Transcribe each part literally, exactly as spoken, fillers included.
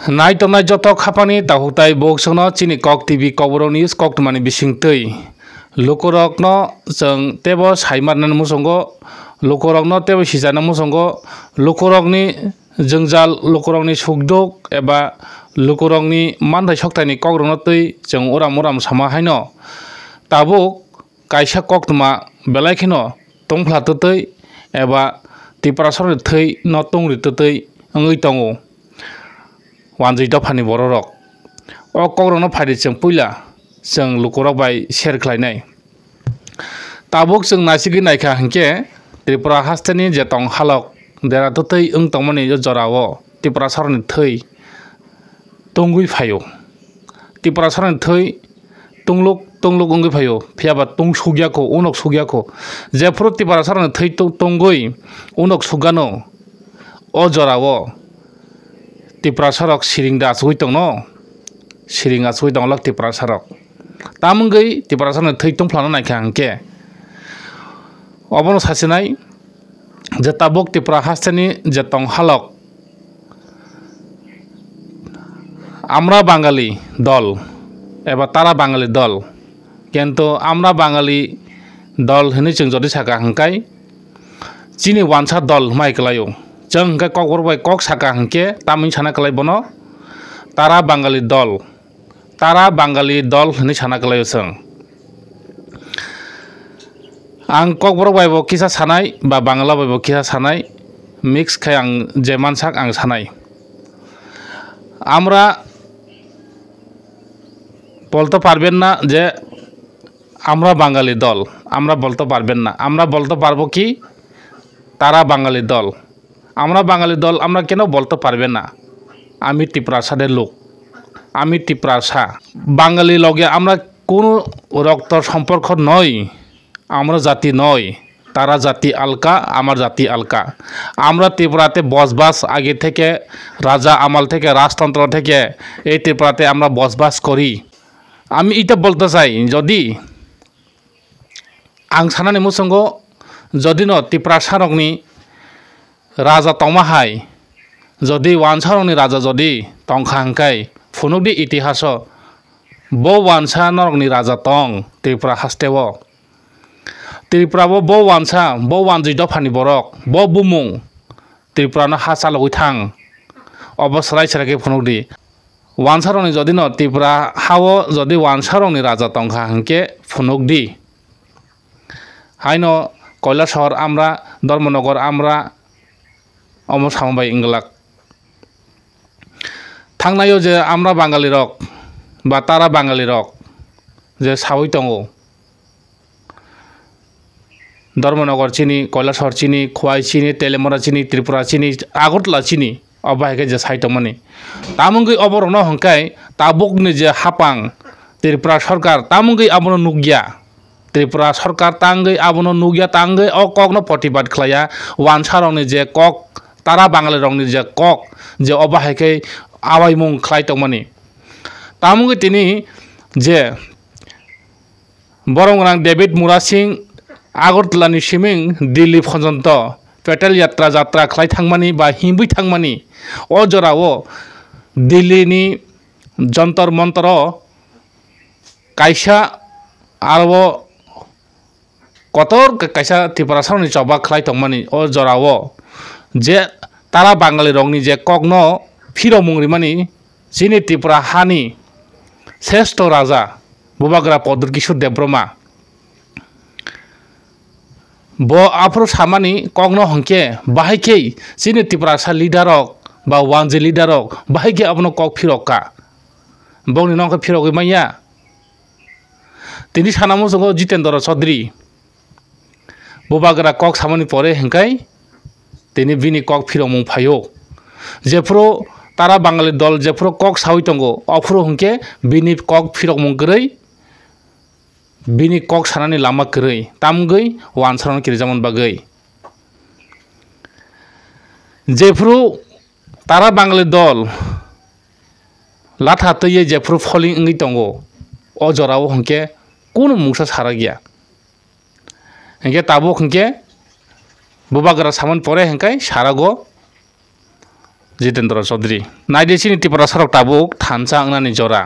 Nai tongnai joto khapangni takhuk tai boksono chini Kok T V Kokborok News koktwmani bisingtwi. Lukurokno chwng teibo sai manani muchungo, lukurokno teibo sijana muchungo, lukurokni jwngjal, lukurokni sukduk eba lukurokni manthai soktaini kokrokno twi chwng uram uram sama haino. Tabuk kaisa koktwma belai kheno tongphla twtwi eba Tiprasarokni thwi no tongri twtwi wngwi tongo wanjwi dophani bororok. O kokrokno phaidi chwng puila chwng lukurok bai share khlainai. Tabuk chwng naisigwi naikha hinkhe Tripura hasteni je tong halok dera twtwi wng tongmani o jorao Tiprasarokni thwi tongwi phaio. Tiprasarokni thwi tungluk tungluk wngwi phaio, phiyaba tung sukya kho, unok sukya kho. Jephuru Tiprasarokni thwi tu-, tungwi unok sukgano, o jorao Tiprasarok siring da achugwi tongno, siring achugwi tonglak Tiprasarok. Tamwngwi Tiprasarokni thwi tungphlano naikha hinkhe obono sasinai, je tabuk Tripura hasteni je tong halok, Amra Bangali dol eba Tara Bangali dol, kintu Amra Bangali dol hinwi chwng jodi saka hinkai chini wansa dol hwnwi kwlaio. Chwng hinkai kokborok bai kok saka hinkhe tamni sana kwlai bono Tara Bangali dol. Tara Bangali dol hinwi sana kwlaio chwng. Ang kokborok bai bo kisa sanai ba Bangla bai bo kisa sanai, mix khai ang je mansak ang sanai. Amra bolto parben na je Amra Bangali dol, amra bolto parben na, amra bolto parbo ki Tara Bangali dol. Amra Bangali dol, amra keno bolto parben na. Ami Tiprasa de luk. Ami Tiprasa. Bangali loge amra kono roktor somporko noi. Amra jati noi. Tara jati alka, amar jati alka. Amra Tripurate bosbas age theke, raja amal theke, rajtontro theke, ei Tripurate amra bosbas kori. Ami ita bolto chai, jodi ang sanani muchungo, jodi no Tiprasarokni raja tongma hai, jodi wansarokni raja jodi tongkha hwnkhe, phunukdi itihaso, bo wansa norokni raja tong Tripura hasteo. Tripura bo, bo wansa, bo wanjwi dophani borok, bo bumung Tripura no ha chalogwi thang. Obo swrai swrai khe phunukdi. Wansarokni jodi no Tripura hao jodi wansarokni raja tongkha hwnkhe phunukdi. Haino Koilashahar amra, Dharmanagar amra, omo sama bai wngwlak. Thangnaio je amra Bangali rok ba Tara Bangali rok je sawi tongo, Dharmanagar chini, Koilashahar chini, Khwai chini, Telemara chini, Tripura chini, Agartala chini, obo hai khe je sai tongmani. Tamungwi oborokno hwnkhe tabukni je hapang Tripura sarkar tamungwi abono nukya. Tripura sarkar tangwi abono nukya, tangwi o kokno protibad khlaiya. Wansarokni je kok, Tara Bangalirokni je kok, je obo hai khe awaimung khlai tongmani. Tamungwi tini je borok gwnang David Murasing Agartalani siming Delhi phonjonto Patel Yatra jatra khlai thangmani ba himwi thangmani, o jorao Delhini Jantar Mantaro kaisa aro kotor kaisa Tiprasarokni choba khlai tongmani o jorao je Tara Bangalirokni je kokno phiromung rimani chini Tripura hani sreshto raja Bubagra Pradyut Kishore Debbarma. Bo aphuru samani kokno hwnkhe bahai khe chini Tiprasa leader rok ba wanjwi leader rok bahai khe abono kok phirok kha. Bongni nokhe phirogwi manya. Tini sana muchungo Jitendra Chaudhary. Bubagra kok samani pore hwnkhe tini bini kok phiromung phaio. Jephuru Tara Bangali dol jephuru kok sawi tongo, ophuru hwnkhe bini kok phirokmung kwrwi, bini kok sanani lama kwrwi, tamgwi wansarokno kirijakmani bagwi. Jephuru Tara Bangali dol latha twiwi jephuru pholing wngwi tongo, o jorao hwnkhe kunu mungsa sarakya. Hwnkhe tabuk hwnkhe Bubagra samani pore hwnkhe sarago Jitendra Chaudhary. Naidi chini Tiprasarok tabuk thansa wngnani jora.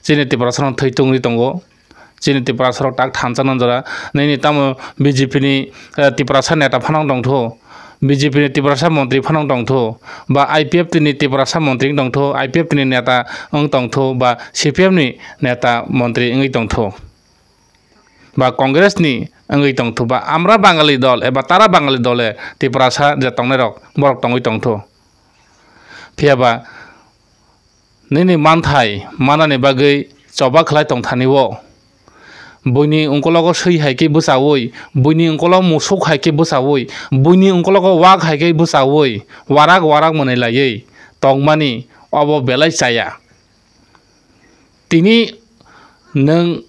Chini Tiprasarok thwi tungwi tongo. Chini Tiprasarok tak thansa nang jora. Nini tamo B J P ni, eh, Tiprasa neta phanang tongtho. B J P ni Tiprasa montri phanang tongtho. Ba I P F T ni Tiprasa montri tongtho. I P F T ni neta wng tongtho. Ba C P M ni neta montri wngwi tongtho. Ba Congress ni wngwi tongtho. Ba Amra Bangali dol eba Tara Bangali dole Tiprasa je tongnairok borok tongwi tongtho. Phiya ba nini manthai manani bagwi choba khlai tongthani o. Buini ungkologo swi hai khe bwchaui, buini ungkologo musuk hai khe bwchaui, buini ungkologo wak hai khe bwchaui, warak warak mwnwi laiwi tongmani obo belai chaya. Tini nwng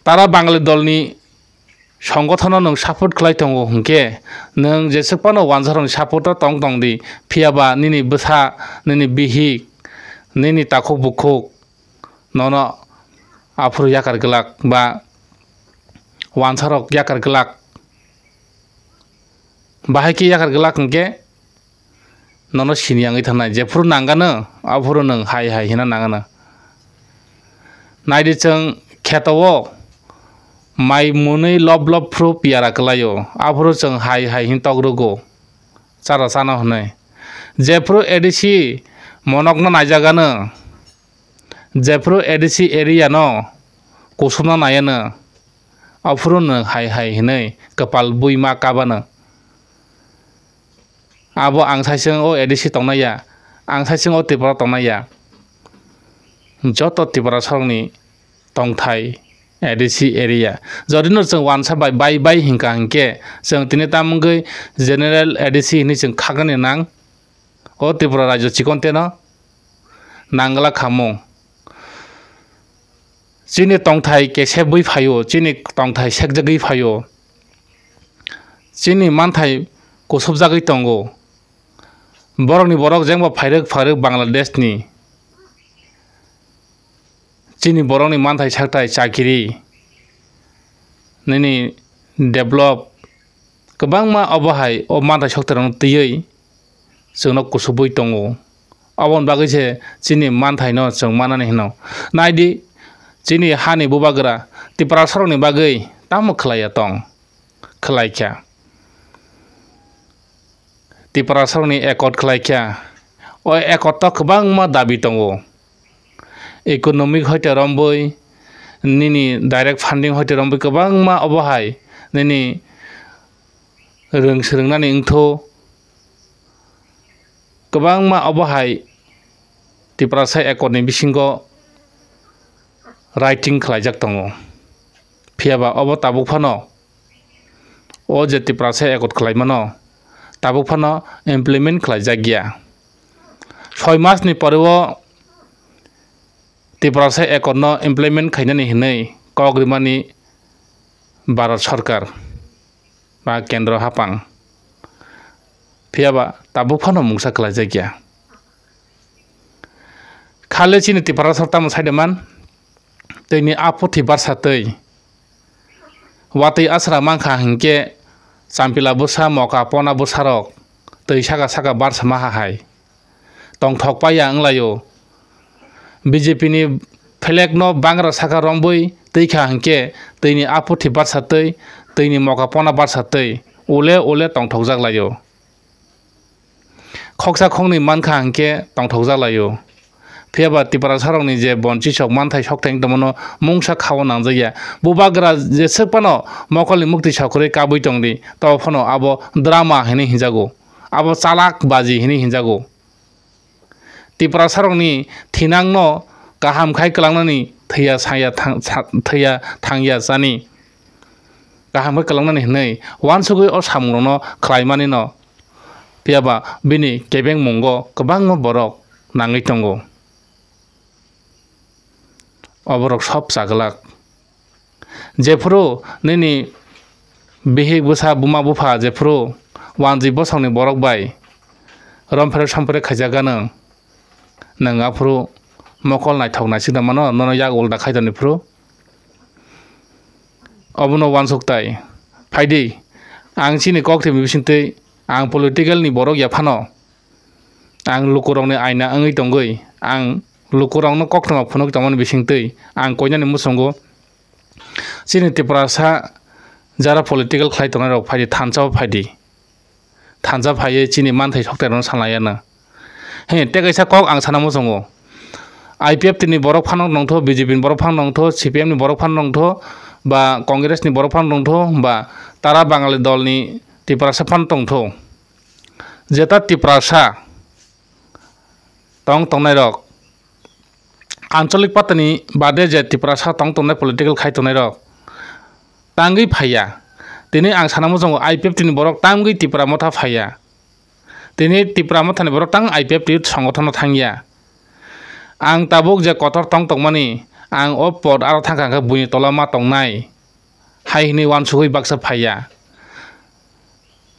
Tara Bangali dolni songothono nwng support khlai tongo hwnkhe, nwng jeswk phano wansarokni support-o tong tong di, phiya ba nini bwsa, nini bihik, nini takhuk bukhuk nono aphuru yakar glak ba wansarok yakar glak. Bahai khe yakar glak hwnkhe, nono sini yangwi thangnai. Jephuru nangano, aphuru nwng hai hai hina nangano. Naidi chwng kheto o mai mwnwi lob lob phuru piyara kwlaio, aphuru chwng hai hai hin tok rwgo, chara chano hwnwi. Jephuru A D C monokno naijagano, jephuru A D C area no kusupna naiano, aphuru nwng hai hai hinwi kwpal bui ma kabano. Abo ang saisung o A D C tongnai ya, ang saisung o Tripura tongnai ya. Joto Tiprasarokni tongthai A D C area. Jodi no chwng wansa bai bai bai hinkha hinkhe, chwng tini tamungwi general A D C hinwi chwng khaknani nang. O Tripura rajyo chikon teno nangla khamung. Chini tongthai kesebwi phaio, chini tongthai sekjagwi phaio. Chini manthai kusubjagwi tongo. Borokni borok jengbo phairwk phairwk Bangladeshni. Chini borokni manthai sakthai chakiri, nini develop, kwbangma obo hai o manthai sokthai rokno twiwi chwngno kusubwi tongo. Oboni bagwi se chini manthaino chwng manani hino. Naidi, chini hani bubagra Tiprasarokni bagwi tamo khlaiya tong? Khlaikha. Tiprasarokni accord khlaikha. O accord-o kwbangma dabi tongo. Economic hoite rombwi, nini direct funding hoite rombwi kwbangma obo hai nini rwng swrwngnani wngthu. Kwbangma obo hai Tiprasa accord-ni bisingo writing khlaijak tongo. Phiya ba obo tabuk phano o je Tiprasa accord khlaimano tabuk phano implement khlaijakya. Soi masni pore o Tiprasa accord-no implement khainani hwnwi kok rimani Bharat Sarkar ba Kendro Hapang. Phiya ba tabuk phano mungsa khlaijakya. Khale chini Tiprasarok tamo saide man, twini aputhi barsa twi watwi asra mankha hinkhe champila bwsa, moka pona bwsarok twi saka saka barsa maha hai tongthok paiya wnglaio. B J P ni flag no bangra saka rombwi twi kha hinkhe twini aputhi barsa twi, twini moka pona barsa twi ule ule tongthokjak laio. Khoksa khoknwi mankha hinkhe tongthokjak laio. Phiya ba Tiprasarokni je bon chisok manthai sokthai wng tongmano mungsa khao nangjakya. Bubagra jeswk phano mokolni mukti sokrwi kabwi tongdi, tobo phano abo drama hinwi hinjago. Abo chalak baji hinwi hinjago. Tiprasarokni thinangno kaham khai kwlangnani thwiya sangya thang-, sa-, thwiya thangya chani. Kaham khe kwlangnani hwnwi uansugwi o samungrokno khlaimanino. Phiya ba bini kebengmungo kwbangma borok nangwi tongo. Oborok sob chaglak. Jephuru nini bihik bwsa buma bupha jephuru wanjwi bosongni borok bai romphre somphre khaijak gano, nwng aphuru mokol naithok naisik da mano, nono yak ulda khai toni phuru. Obono uansuk tai. Phaidi, ang chini koktwmwi bisingtwi Ang political ni borok ya phano, ang lukurokni aina wngwi tongwi, ang lukurokno koktwma phunuk tongmani bisingtwi ang koinani muchungo chini Tiprasa jara political khlai tongnai rok phaidi, thansa o phaidi. Thansa phaiwi chini manthai sokthai rokno sanlaiya na. He, tei kaisa kok ang sana muchungo. I P F T ni borok phano nongtho, B J P ni borok phano nongtho, C P M ni borok phano nongtho, ba Congress ni borok phano nongtho, ba tara Bangali dol ni Tiprasa phano tongtho. Jeta Tiprasa tong tongnai rok, ancholik patani bade je Tiprasa tong tongnai political khai tongnai rok tangwi phaiya. Tini ang sana muchungo I P F T ni borok tangwi Tipra motha phaiya. Tini Tipra mothani borok tang I P F T songothano thangya. Ang tabuk je kotor tong tongmani, ang o pod aro thangkha hwnkhe buini tola ma tongnai hai hwnwi uansugwi baksa phaiya.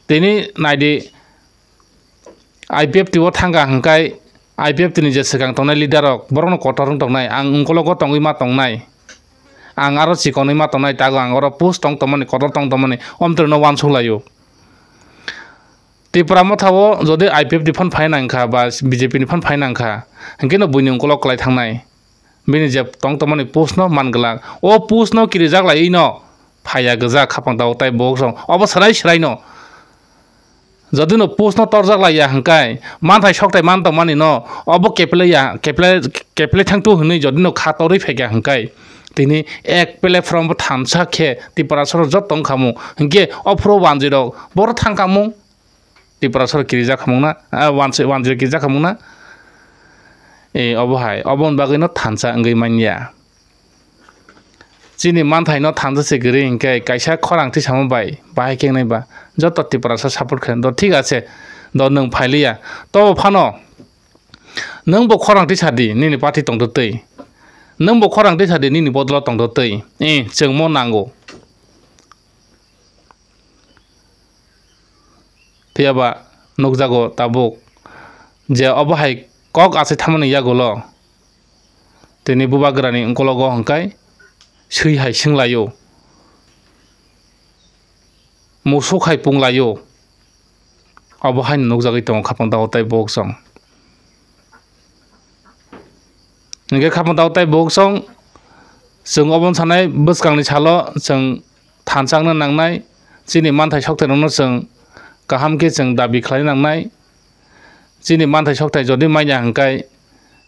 Tini naidi, I P F T o thangkha hwnkhe I P F T ni je swkang tongnai leader rok borokno kotor wng tongnai, ang ungkologo tongwi ma tongnai, ang aro chikonwi ma tongnai, tago ang oro post tong tongmani, kotor tong tongmani, omtwrwino uansuk laio. Tipra motha o jodi I P F T ni phan phai nangkha ba B J P ni phan phai nangkha, hwnkhe no buini ungkolok kwlai thangnai. Bini je tong tongmani post no man glak. O post no kirijak lai no phaiya gwja khapang tao tai boksong. Obo swrai swrai no. Jodi no post no torjak lai ya hwnkhe, manthai sokthai man tongmani no obo keplai ya, keplai, keplai thangtu hwnwi jodi no kha torwi phaikha hwnkhe, tini ek platform bo thansa khe Tiprasa rok joto wngkha mung. Hwnkhe ophuru wanjwi rok boro thangkha mung. Tiprasa rok kirijak hamung na, ah, wanjwi, wanjwi kirijak hamung na. Eh, obo hai, oboni bagwi no thansa wngwi manya. Chini manthai no thansa se kwrwi hwnkhe kaisa khorang tisamo bai bahai khe wngnai ba joto Tiprasa support khe do thik ache do nwng phailiya. Tobo phano nwng bo khorang tisa di nini party tongtwtwi. Nwng bo khorang tisa di nini bodolo tongtwtwi. Eh, chwngmo nango. Phiya ba nukjago tabuk je obo hai kok achai thamani yagulo tini bubagrani ungkologo hwnkhe swi hai swnglaio, musuk hai punglaio, obo haino nukjagwi tongo khapang tao tai boksong. Hwnkhe khapang tao tai boksong, chwng obo sanai bwskangni salo chwng thansa wngna nangnai, chini manthai sokthai rokno chwng kaham khe chwng dabi khlai nangnai. Chini manthai sokthai jodi manya hwnkhe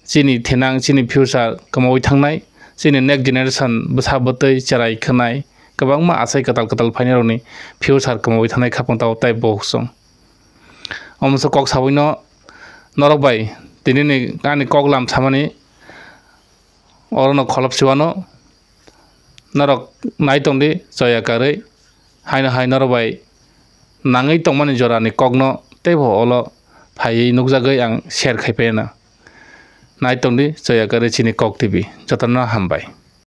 chini thinang, chini future kwmawi thangnai, chini next generation bwsa bwtwi cherai khwnai, kwbangma achai kwtal kwtal phainai rokni future kwmawi thangnai khapang tao tai boksong. Omoso kok sabwino norok bai tinini ani kok lam samani orono kholop siwano norok nai tongdi choya karwi haino hai norok bai nangwi tongmani jorani kokno teibo olo phaiwi nukjagwi ang share khai phaina. Nai tongdi choya karwi chini Kok T V jotono hambai.